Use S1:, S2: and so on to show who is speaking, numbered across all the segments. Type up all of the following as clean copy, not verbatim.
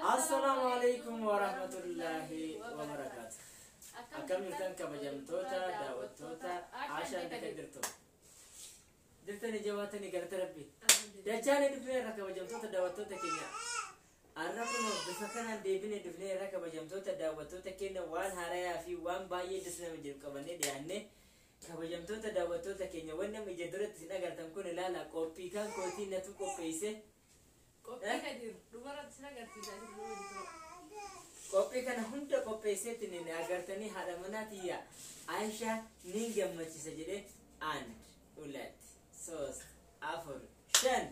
S1: Assalaamu alaikum warahmatullaahi wabarakaatu. Akkam jirtan kabajamtoota daawwattoota Ashaan kan jirtu? Jirtanii jabaatanii galata Rabbi. Dachaanii dhufnee irra kabajamtoota daawwattoota keenya. Har'a kunoo bifa kanaan deebinee dhufnee irra kabajamtoota daawwattoota keenya waan haarayaa fi waan baay'ee das nama jedhu qabannee dhiyaannee kabajamtoota daawwattoota keenya wanni amma ija duratti isin agartan kun ilaala qophii kan kootii natu qopheesse.
S2: Qophii Kadir dhumarratti sin agarsiisa isin nama jiru.
S1: Qophii kana hunda qopheesseetiin agartanii haadha manaa tiyya Aishaa niin gammachisa jedhee አንድ ሁለት ሶስት afur shan.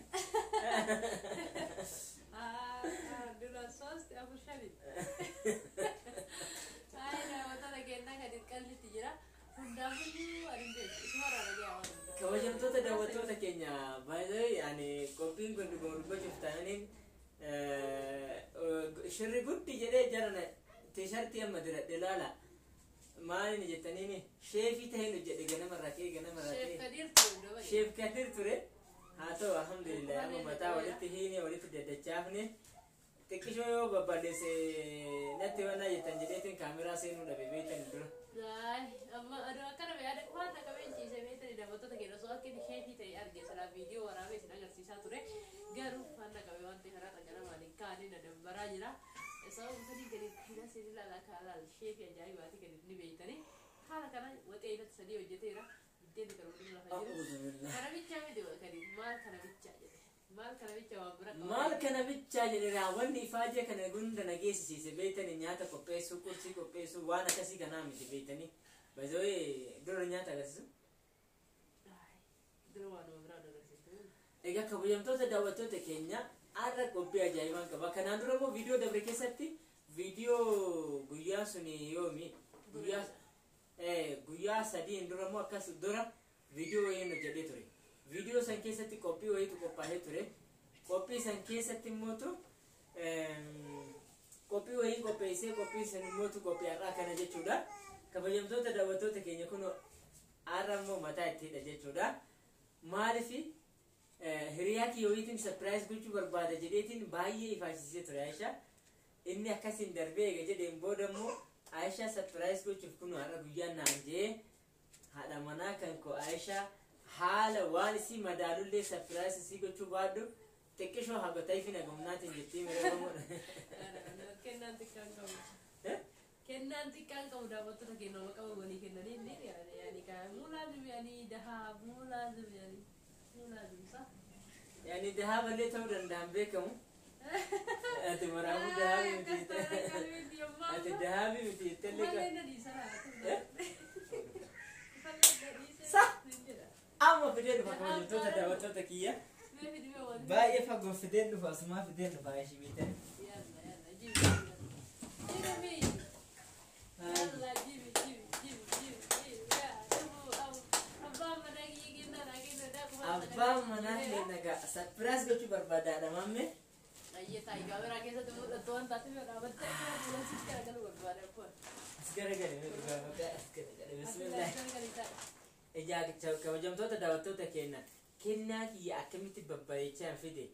S2: Dura ሶስት afur shani. Ay, daawwattoota keenyaa Kadir qallitti jira. Hundaafuu ani hin beeku. Isumarraa dhaga'aa waan hundaa.
S1: Kabajamtoota daawwattoota keenya, baay'ee ani qophiin kun dhuguma dubbachuuf taananiin shirri guddi jedhee jarana T-shirtii amma diradhe laala. Maaliin jettaniini sheefii ta'een hojjedhe ganamarraa ka'ee ganamarraa
S2: Sheef
S1: ka'ee.
S2: Kadir ture dabale.
S1: Sheef Kadir ture. Haa ta'u, alhamdulillah, amma mataa walitti hiine walitti daddachaafne xiqqishoo yoo babballeesse natti wannaa jettan jedheetiin kaameraa seenuu dhabe beektan dura.
S2: Ay, amma aduu akkana yaada qofaan na qabeen ciisee beektani daawwattoota keenya osoo akka inni sheefii ta'e arge silaa viidiyoo waraabee isin agarsiisaa ture. Garuu faana qabee waan ta'eef har'a ganamaan hin kaane na dambaraa jira. Sababa sanii gadi hidha isin ilaalaa kaalaal sheefii ajaa'ibaati gadi ni beektani. Haala kana waxee irratti sadii hojjeteera. Biddeenni garuu lafa jiru.
S1: A'uuzu.
S2: Kana bichaa miti gadi maal kana bichaa jedhe. Maal kana bichaa waan bira qaba.
S1: Maal kana bichaa jedhe wanni ifaajee kana hunda na geessisiise beektani nyaata qopheessuu, qursii qopheessuu waan akkasii kanaa miti beektani. Bazoe dura nyaata agarsiisu.
S2: Ay, dura waanuma biraa nu agarsiifte.
S1: Egaa kabajamtoota daawwattoota keenya har'a qophii ajaa'ibaan qaba. Kanaan dura immoo viidiyoo dabre keessatti viidiyoo guyyaa suni yoomi guyyaa guyyaa sadiin dura immoo akkas dura viidiyoo wayiin hojjedhee ture. Viidiyoo san keessatti qophii wayiitu qophaa'ee ture. Qophii san keessatti immootu qophii wayii qopheessee qophii san immootu qophii har'aa kana jechuudha. Kabajamtoota daawwattoota keenya kun har'a immoo mataa itti hidha jechuudha. Maalifi hiriyaa kiyya wayiitiin surprise gochuu barbaada jedheetiin baay'ee ifaasisee ture Aishaa. Inni akkasiin darbee eega jedheen booda immoo Aishaa surprise gochuuf kun har'a guyyaan naan jee haadha manaa kan koo Aishaa haala waan isii madaalullee surprise isii gochuu baadhu xiqqishoo hagotaa fi nagumnaatiin jettii mira.
S2: Kennaan xiqqaan qabu. Kennaan xiqqaan qabu daawwattoota keenya maqaa walii kennanii inni yaani muu laazim yaani dahaa muu laazim yaani muu laazim sa.
S1: Yaani dahaa malee ta'uu danda'an beekamu. Ati maraafuu dahaa miti. Ati dahaa miti jettellee
S2: Malee na dhiisana.
S1: Sa! Amma fidee dhufa kabajamtoota daawwattoota kiyya. Baay'ee fagoo fideen dhufa, asumaa fideen dhufa ishii beektan.
S2: Yalla yalla jibi jibi. Yalla jibi jibi jibi jibi jibi. Yaa abbaan manaa kiyya kennaa naa kenna daa.
S1: Abbaan manaa keenya gaa surprise gochuu barbaadaadha mamme.
S2: Ayyee taayi kaameraa keessatti mul'attu waan taateef dhaabattee akkuma fuula sitti garagalu barbaada kun.
S1: As garagale dhugaa maqaa as garagale bismillah.
S2: Bismillah.
S1: Ijaa kabajamtoota daawwattoota keenya kennaa kiyya akkamitti babbareechaa fide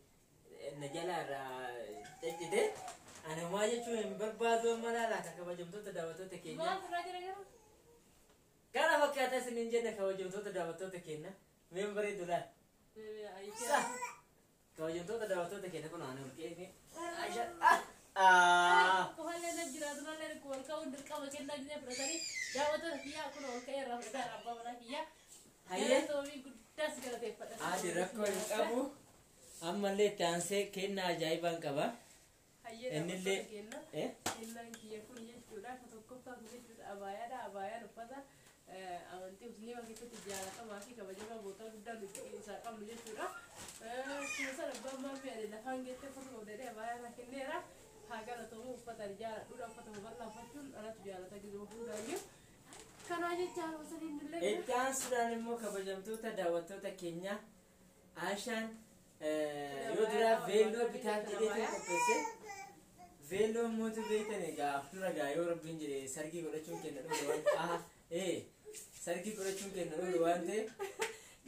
S1: na jalaa irraa ciccite ani homaa jechuun hin barbaadu amma laala akka kabajamtoota daawwattoota keenya.
S2: Maal irraa jira garuu?
S1: Kana fakkaataa isiniin jenna kabajamtoota daawwattoota keenya meen bareedu laal. Sa kabajamtoota daawwattoota keenya kun waan olqee.
S2: Qofallee na jiraatu malee ol ka'uun dirqama kennaa gisee fudhatanii daawwattoota kiyyaa kun ol ka'ee irraa fudhataa abbaa manaa kiyyaa.
S1: Hayyee.
S2: Galatoomii guddaas galateeffadha.
S1: Adi rakkoo hin qabu. Ammallee itti aansee kennaa ajaa'ibaan qaba.
S2: Hayyee
S1: Innillee
S2: daawwattoota keenya. Kennaan kiyya kun jechuudha. Akka tokkoffaa kun jechuudha abaayaadha. Abaayaan uffata amantii musliimaa keessatti jaalatamaa fi kabajamaa gootaa guddaa nuti isaa qabnu jechuudha. Akkuma sana abbaan maammee ani lafaan geettee uffata qabdee abaayaa naa kenneera. Haa galatoomu uffata ani jaaladhuudha. Uffata babal'aa uffachuun anatu jaalata gizuma hundaayyuu. Kanaa jecha haala saniin illee.
S1: Itti aansuudhaan immoo kabajamtoota daawwattoota keenya Aishaan yoo duraa veelloo bitaaf jedheetiin qopheesse. Veelloo mootu beektan egaa dura gaa yoo rabbiin jedhe sargii godhachuun kenna dhufu waan aha sargii godhachuun kenna dhufu waan ta'eef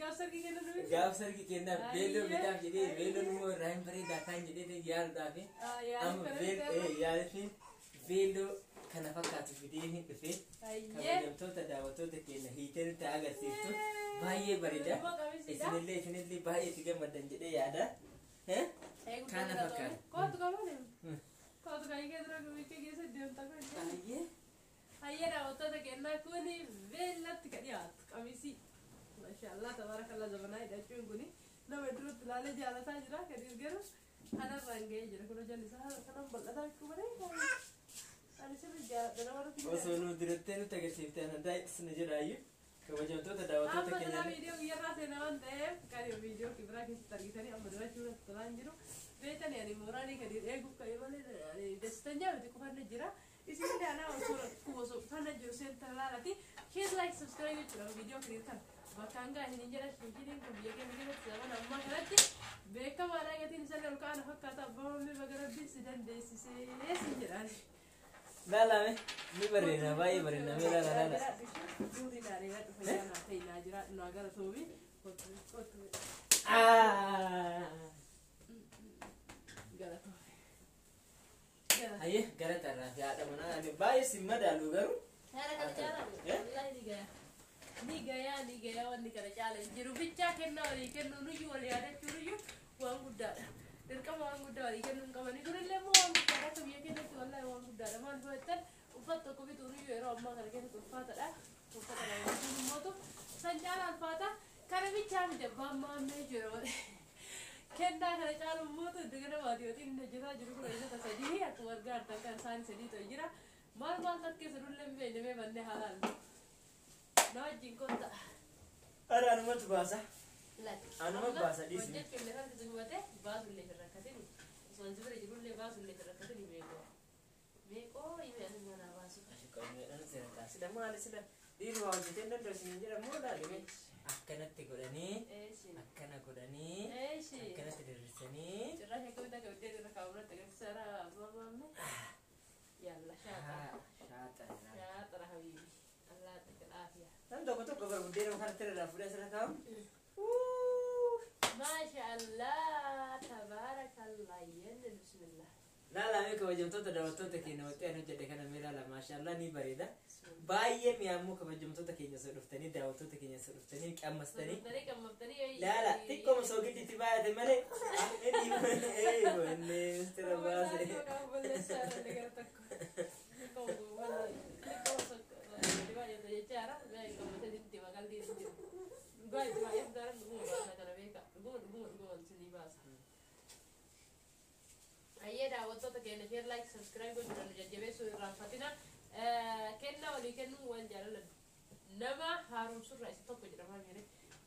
S2: Gaaf sargii kenna dhufe.
S1: Gaaf sargii kennaaf veelloo bitaaf jedhee veelloon immoo irraa hin bareedaa kaan jedheetiin. Yaaluudhaafi
S2: Yaalii
S1: amma
S2: kana ta'e.
S1: yaalifi veelloo kana fakkaatu fidee hin dhufe.
S2: Hayyee.
S1: Kabajamtoota daawwattoota keenya hiitee nutti agarsiiftu baay'ee bareeda.
S2: Immoo qamisiidha.
S1: Isinillee baay'ee itti gammaddan jedhee yaada. Eh? Kana fakkaata.
S2: Kootu qabane. Kootu kan kee dura gubicha keessa deemta kun.
S1: Baay'ee.
S2: Hayyee daawwattoota keenyaa kuni veellatti kan dhiyaatu qamisii. Maashaallah tabaarakallah zamanaa hidhachuun kuni nama duratti ilaalee jaalataa jira kan garuu kanarraan ga'ee jira kun hojjan isaa haala kanan bal'ataa jechuu malee ani sirri jaaladha nama irratti.
S1: Osoo nu dirattee nutti agarsiifte ana daa'isna jedhaayyuu kabajamtoota daawwattoota
S2: Amma
S1: keenya.
S2: silaa viidiyoo guyyarraa seenaa waan ta'eef kan viidiyoo kibiraa keessatti argitanii amma dirachuu irratti tolaan jiru. Beektani ani mooraalii gadi eeguuf ka'e malee ani dasitanyaa miti qufanna jira. Isinillee anaa osoo akkuma osoo qufanna jiru seenta laalati. Share like subscribe jechuudha viidiyoo kiriir kana. Bakka hangaa isinin jedha shinkiriin kun biyya keenya keessatti zaman ammaa kanatti beekamaadha gatiin isaallee ol ka'ana fakkaata abbaa mammee baga rabbiin si dandeessisee si jedhaan.
S1: Laalame ni bareeda baay'ee bareeda mee laala laala.
S2: Durii dhaalee dhufa jaanaa ta'e naa jira naa gara toobii kottu kottu.
S1: Ah.
S2: Galatoomi.
S1: Hayyee gara tarraa fi haadha manaa ani baay'ee si madaalu garuu.
S2: Haala kana caalaa wallahi ni gaya. Ni gaya ni gaya wanni kana caala hin jiru. Bichaa kennaa walii kennuu nuyyuu wal yaadachuu nuyyuu waan guddaadha. Dirqama waan guddaa walii kennuu hin qabani. Kunillee immoo waan guddaadha. Akka biyya keenyatti wallahi waan guddaadha. Maal jettan uffata tokko bituu nuyyuu yeroo ammaa kana keessatti ulfaatadha. Uffata lama bituun immootu san caala ulfaata. Kana bichaa miti abbaan maammee jira malee. Kennaa kana caalu immoo iddoo kana maatii inni hojjetaa jiru kun hojjeta sadii akkuma argaa jirtan kan isaan sadiitu jira. Maal maal takkeessa dullee hin beekne mee mannee haalaan. Na wajjin kottaa.
S1: Ara anumatu baasa.
S2: Lakki.
S1: Anuma baasa dhiisni.
S2: Hojjechuullee kan itti gubate baasullee hin rakkatin. Osoo hin bira jirullee baasullee hin rakkatin meeqoo. Meeqoo hime ani manaa baasu.
S1: Sida maali sida dhiirri waa hojjetee hin danda'u isin jedhamu laalime akkanatti godhanii
S2: Eeshi.
S1: akkana godhanii
S2: Eeshi.
S1: akkanatti diriirsanii.
S2: Cirracha akkamitti akka biddeen irra kaa'u irratti agarsiisa abbaa maammee. Yalla shaaxara.
S1: Shaaxara.
S2: Shaaxara habiibi. Allah xiqqaafiya.
S1: Nam tokko tokko bara buddeena kanatti irraa fuudhee asirra kaa'u.
S2: Maasha Allah tabaarakallah yenne bismillah.
S1: Laalamee kabajamtoota daawwattoota keenya waxii ani hojjedhe kana mee laala maashaallah ni bareeda. Baay'ee mi'aammoo kabajamtoota keenya osoo dhuftanii daawwattoota keenya osoo dhuftanii qammastanii.
S2: Qammastanii qammastanii.
S1: Laala xiqqooma soogiddiitti baay'ate malee. Inni mistira baase.
S2: Ayyee daawwattoota keenya share like subscribe gochuudhaan nu jajjabeessuu irraanfatina. Kennaa walii kennuu waan jaalala nama haaromsurraa isa tokko jedhama mere.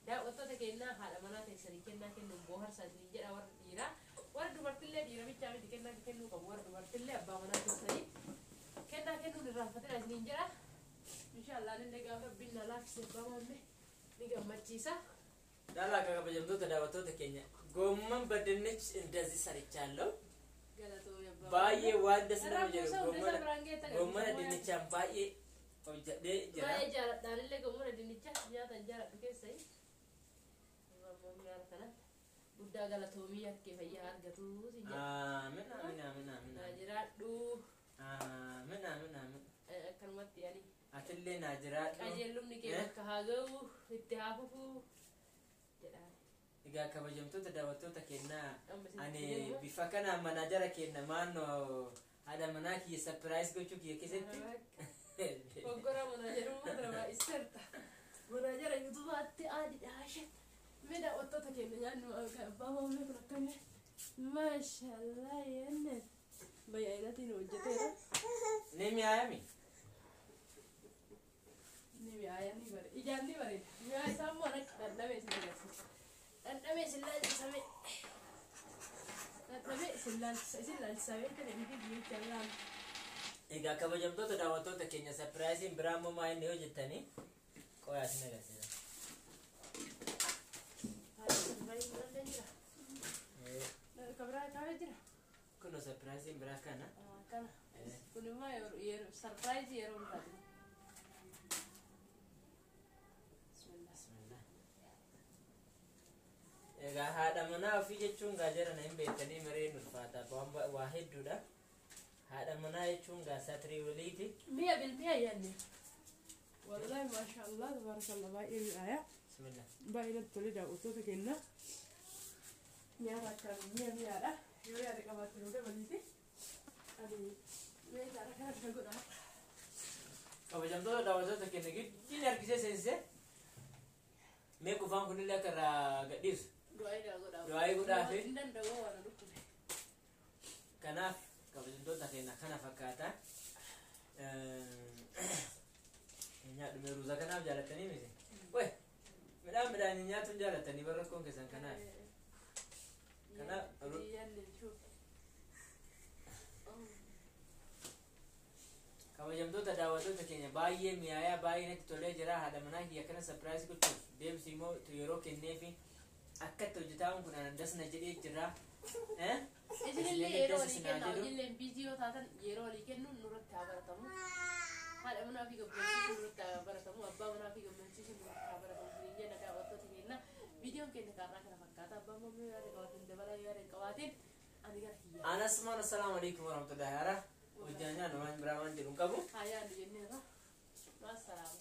S2: Daawwattoota keenyaa haadha manaa teessanii kennaa kennuun bohaarsaa isin jedha warra dhiiraa. Warra dubartillee dhiira bichaa miti kennaa kennuu qabu warra dubartillee abbaa manaa teessanii kennaa kennuun irraanfatina isin jedha. Inshaallah illee gaafa rabbiin na laaffise abbaa maammee ni gammachiisa.
S1: Laala akka kabajamtoota daawwattoota keenya goomman badannich እንደዚህ ሰርቻለሁ።
S2: Galatoomi abbaa.
S1: Baay'ee waan das nama
S2: Irraa
S1: jedhu
S2: kuusaa hunda
S1: goommana
S2: isaa biraan geetta
S1: goommana dinnichaan baay'ee hojjedhee jira.
S2: Baay'ee jaaladhaan illee gommana dinnichaa nyaata jaaladhu keessa. Nyaata kanatti guddaa galatoomii harkee fayyaa argatu si jedha.
S1: Aamin aamin aamin aamin
S2: Naa jiraadhu
S1: aamin aamin aamin.
S2: Akkanumatti ani
S1: Atillee naa jiraadhu.
S2: qajeelumni kee bakka haa ga'u itti haa fufu jedhaan.
S1: Egaa kabajamtoota daawwattoota keenyaa
S2: Amma isin
S1: ani
S2: deemu.
S1: bifa kanaan manaajara keenya maannoo haadha manaa kiyya surprise gochuu kiyya keessatti.
S2: Hoggora manaajarummaa kana baay'iseerta. Manaajara yuutubaatti aadidha. Mee daawwattoota keenya nyaannu abbaa maammee kun akkamii? Maashaallah jenne. Bayyaa'inatiin hojjeteera.
S1: Ni mi'aayami.
S2: Ni mi'aaya ni bareeda. Ijaan ni bareeda. Mi'aa isaa immoo akka dhandhamee isin agarsiisa. Dhandhamee isin laalchisame. Dhandhamee isin laalchisa isin laalchisa beektan inni biyyicha laal.
S1: Egaa kabajamtoota daawwattoota keenya surpriseiin biraa immoo maa inni hojjettanii qoyaa isin agarsiisa.
S2: Haala surprise biraallee jira. Ka biraa kaa'ee jira.
S1: Kunoo surpriseiin biraa kana.
S2: Kana. Kun immoo yeroo surprise yeroo hundaati. Bismillah.
S1: Bismillah. Egaa haadha manaa ofii jechuun gaa jara na hin beektanii mareen ulfaata waa hedduudha. Haadha manaa jechuun gaa satirii waliiti.
S2: Mi'a bilbi'a yaanne. Wallahi maashaallah tabarakallah baay'ee mi'aaya.
S1: Bismillah.
S2: Baay'ee natti tole daawwattoota keenya. Nyaata akkaan mi'a mi'aadha. Yoo yaada qabaatte nu dabaliiti. Ani meeshaadha kanas na godha.
S1: Kabajamtoota daawwattoota keenya giddiin harkisee seensisee mee qufaan kunillee akka irraa gadhiisu.
S2: Du'aa godhaa.
S1: Du'aa godhaafi.
S2: Hin danda'u waan dhukkube.
S1: Kanaaf kabajamtoota keenya kana fakkaata. Nyaadhu ruuza kanaaf jaalattanii miti. Weh midhaan nyaatuun jaalattanii bara rakkoon keessan kanaaf. Kanaaf kabajamtoota daawwattoota keenya baay'ee mi'aayaa baay'ee natti tolee jira. Haadha manaa kiyya akkana surprise gochuuf deebisi immoo yeroo kenneefi akkatti hojjetamuun kun anan dasna jedhee jira.
S2: Isinillee yeroo walii kennaa hojiillee busy yoo taatan yeroo walii kennuun nurratti haa baratamu. Haadha manaa fi gammachiisuun nurratti haa baratamu. Abbaa manaa fi gammachiisuun nurratti haa baratamu. Isiniin jenna daawwattoota keenya. Viidiyoon keenya kaarraa kana fakkaata. Abbaan mammii yaada qabaateen dabalaa yaada qabaateen ani gara kiyya.
S1: Anas maan assalaamu alaikum warahmatullahi hara. Hojjaa nyaannu waan biraa waan jedhu hin qabu.
S2: Haa yaaddu jenneerra. Maasalaama.